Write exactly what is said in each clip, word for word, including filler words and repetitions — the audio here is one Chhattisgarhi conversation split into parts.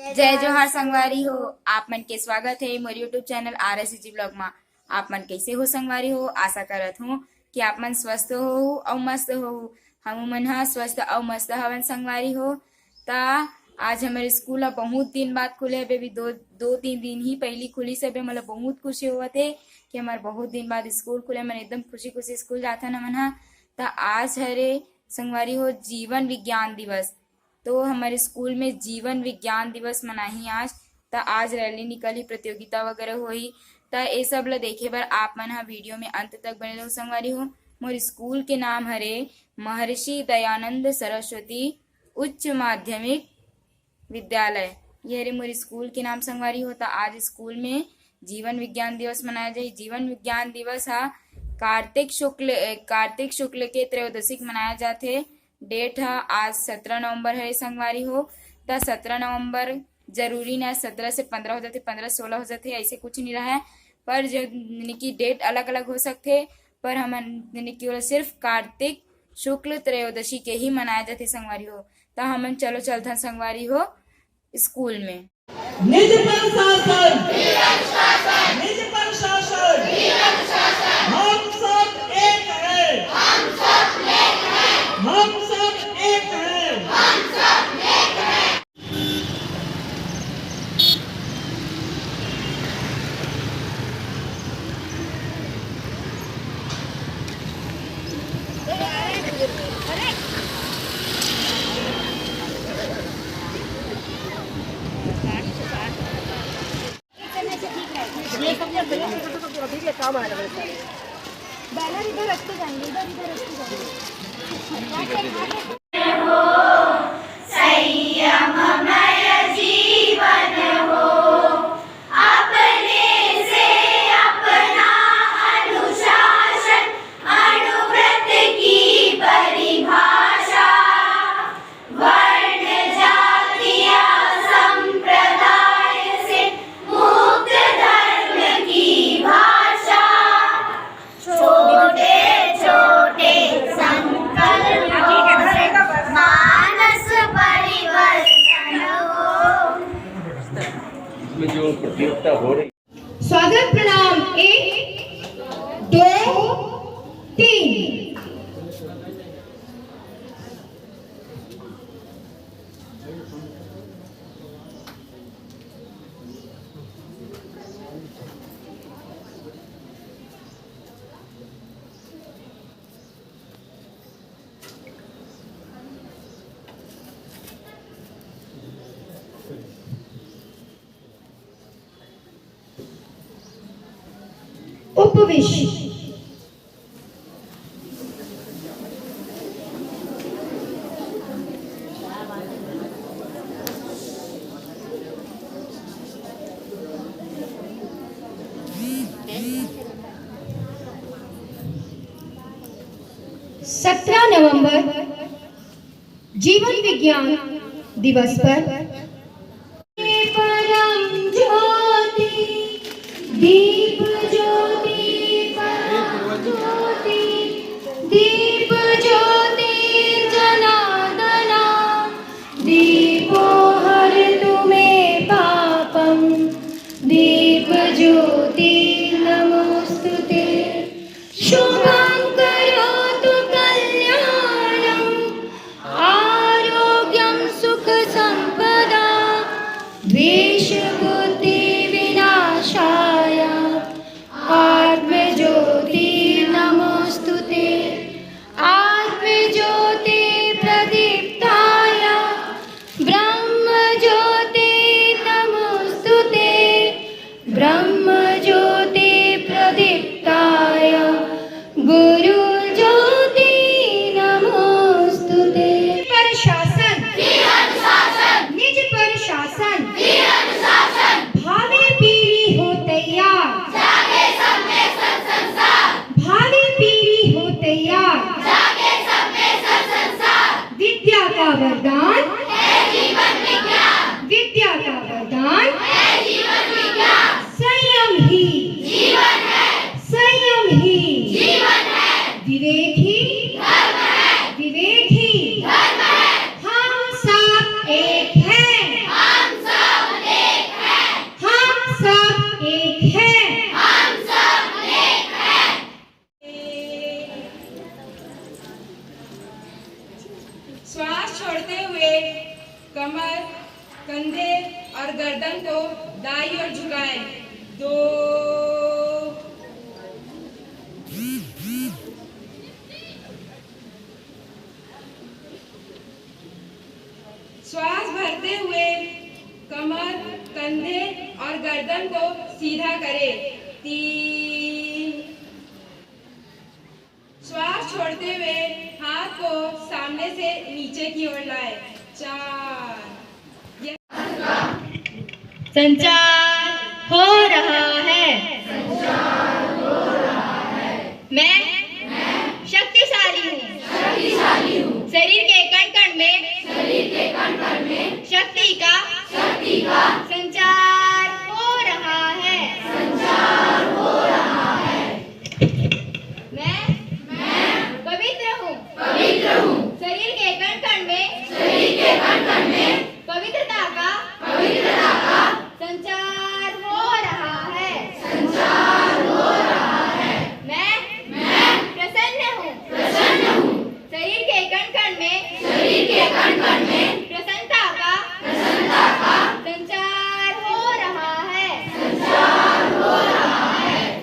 जय जोहार संगवारी हो, आप मन के स्वागत हे मोर YouTube channel R S G blog मा। आप मन कैसे हो संगवारी हो? आशा करत हूँ कि आप मन स्वस्थ हो अउ मस्त हो। हम मन ह स्वस्थ अउ मस्त हवन संगवारी हो। त आज हमर स्कूल ह बहुत दिन बाद खुले हवे, अभी दो, दो तीन दिन ही पहिली खुलिस हवे। मोला बहुत खुशी होवत हे कि हमर बहुत दिन बाद स्कूल खुले, हमन एकदम खुशी खुशी स्कूल जाथन हमन ह। त आज हरे संगवारी हो जीवन विज्ञान दिवस, तो हमर स्कूल में जीवन विज्ञान दिवस मनाही आज। त आज रैली निकलही, प्रतियोगिता वगैरह होही। त ए सब ल देखे बर आप मन ह वीडियो में अंत तक बने रहो संगवारी हो। मोर स्कूल के नाम हरे महर्षि दयानंद सरस्वती उच्च माध्यमिक विद्यालय, ये हरे मोर स्कूल के नाम संगवारी हो। त आज स्कूल में जीवन विज्ञान दिवस मनाया जाही। जीवन विज्ञान दिवस ह कार्तिक शुक्ल, अ, कार्तिक शुक्ल के त्रयोदशी के मनाया जाथे। डेट ह आज सत्रह नवंबर हरे संगवारी हो। त सत्रह नवंबर जरूरी ना सत्रह से पंद्रह हो जाथे, पंद्रह सोलह हो जाथे, ऐसे कुछ नहीं रहा है। पर जो यानी कि डेट अलग अलग हो सकथे, पर हमन यानी कि ओला सिर्फ कार्तिक शुक्ल त्रयोदशी के ही मनाया जाथे संगवारी हो। त हमन चलो चलथन संगवारी हो स्कूल में। निज प्रशासन, निज प्रशासन, हम सब एक हैं, हम सब एक हैं। बैनर इधर रखते जाएंगे, इधर, इधर रखते जाएंगे। संयममय जीवन हो, अपने से अपना अनुशासन, अनुव्रत की परिभाषा, वर्ण जाति या संप्रदाय से मुक्त धर्म की भाषा, छोटे छोटे संकल्पों से मानस परिवर्तन हो। इसमें जो प्रतियोगिता हो रही स्वागत प्रणाम, एक, दो, तीन। उपविश। सत्रह नवंबर जीवन विज्ञान दिवस पर परम ज्योति, दीप ज्योति, परम ज्योति, दीप ज्योति जनार्दना, दीपो हरतु मे पापम, दीप ज्योति नमोस्तुते। शुभं करोतु कल्याणं, आरोग्यं सुख संपदा, द्वेष बुद्धि विनाशाय, कंधे और गर्दन को दाईं ओर झुकाएं। दो। श्वास भरते हुए कमर, कंधे और गर्दन को सीधा करें। तीन। श्वास छोड़ते हुए हाथ को सामने से नीचे की ओर लाएं। चार। संचार हो रहा है। मैं शक्तिशाली हूँ। शरीर के कण कण में शक्ति का संचार हो रहा है। मैं पवित्र हूँ। शरीर के कण कण में पवित्रता का संचार हो रहा है। मैं प्रसन्न हूँ। शरीर के कण कण में प्रसन्नता का संचार हो रहा है।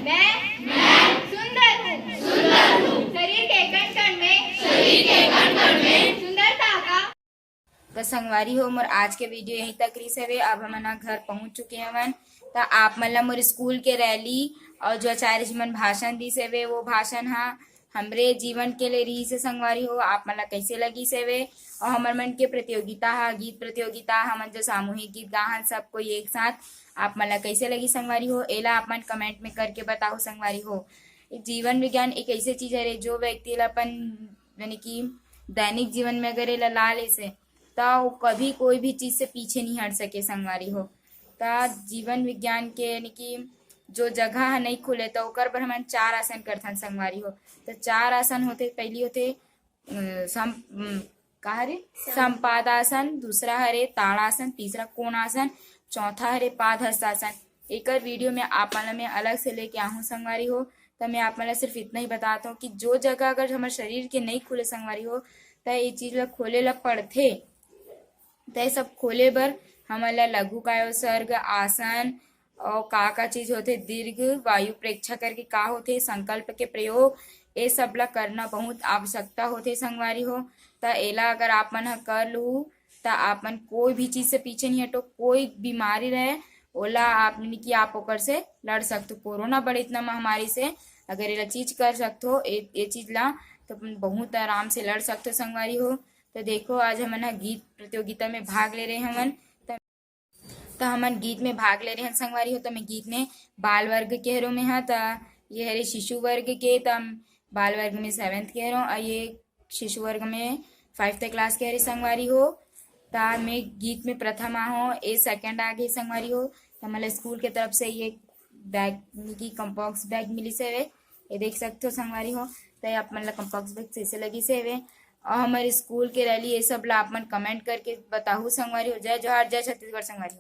मैं सुंदर हूँ। शरीर के कण कण में सुंदरता का तो संगवारी हो, मोर आज के वीडियो यहीं तक रहिस हवे। अब हमन ह घर पहुंच चुके हवन। त आप मन ला मोर स्कूल के रैली और जो आचार्य जी मन भाषण दिस हवे, वो भाषण ह हमरे जीवन के लिए रहिस हे संगवारी हो। आप मन ला कैसे लगिस हवे? और हमर मन के प्रतियोगिता ह, गीत प्रतियोगिता, हमन जो सामूहिक गीत गाहन सब कोई एक साथ, आप मन ला कैसे लगिस संगवारी हो? एला आप मन कमेंट में करके बताओ संगवारी हो। जीवन विज्ञान एक ऐसे चीज हरे जो व्यक्ति ला अपन, यानी कि दैनिक जीवन में अगर एला ला लेसे, त वो कभी कोई भी चीज से पीछे नहीं हट सके संगवारी हो। त जीवन विज्ञान के, यानी कि जो जगह ह नहीं खुले, त ओकर बर हमन चार आसन करथन संगवारी हो। त चार आसन होथे, पहली होथे, अ, सम-, अम, का हरे? संपादासन, दूसरा हरे ताड़ासन, तीसरा कोणासन, चौथा हरे पादहस्तासन। एकर वीडियो में आप मन ला मैं अलग से लेके आहूँ संगवारी हो। त मैं आप मन ला सिर्फ इतना ही बताता हूँ कि जो जगह अगर हमर शरीर के नहीं खुले संगवारी हो, त ये चीज ला खोले ला पड़थे। त ये सब खोले बर हमन ला लघु कायोत्सर्ग आसन और का का चीज होथे, दीर्घ वायु प्रेक्षा करके का होथे, संकल्प के प्रयोग, ये सब ला करना बहुत आवश्यकता होथे संगवारी हो। त एला अगर आप मन ह कर लू, त आप मन कोई भी चीज से पीछे नहीं हटो। कोई बीमारी रहे, ओला आप, यानी कि आप ओकर से लड़ सकथो। कोरोना बड़े इतना महामारी से अगर एला चीज कर सकथो, ए, ए चीज ला, तो अपन बहुत आराम से लड़ सकथो संगवारी हो। तो देखो, आज हमन ह गीत प्रतियोगिता में भाग ले रहे हवन। त, त हमन गीत में भाग ले रहे हन संगवारी हो। त मैं गीत में बाल वर्ग के हरो में हा, त ये हरे शिशु वर्ग के, त हम बाल वर्ग में सेवेंथ के हरो, और ये शिशु वर्ग में फाइव क्लास के हरे संगवारी हो। त मैं गीत में प्रथम आहो, ए सेकंड आ गए संगवारी हो। त हमन ला स्कूल के तरफ से ये बैग, यानी कि कम्बॉक्स बैग मिलिस हवे, ये देख सकथो संगवारी हो। त ये आप मन ला कम्बॉक्स बैग कैसे लगिस हवे, और हमर स्कूल के रैली, ये सब ला आप मन कमेंट करके बताहू संगवारी हो। जय जोहार, जय छत्तीसगढ़ संगवारी।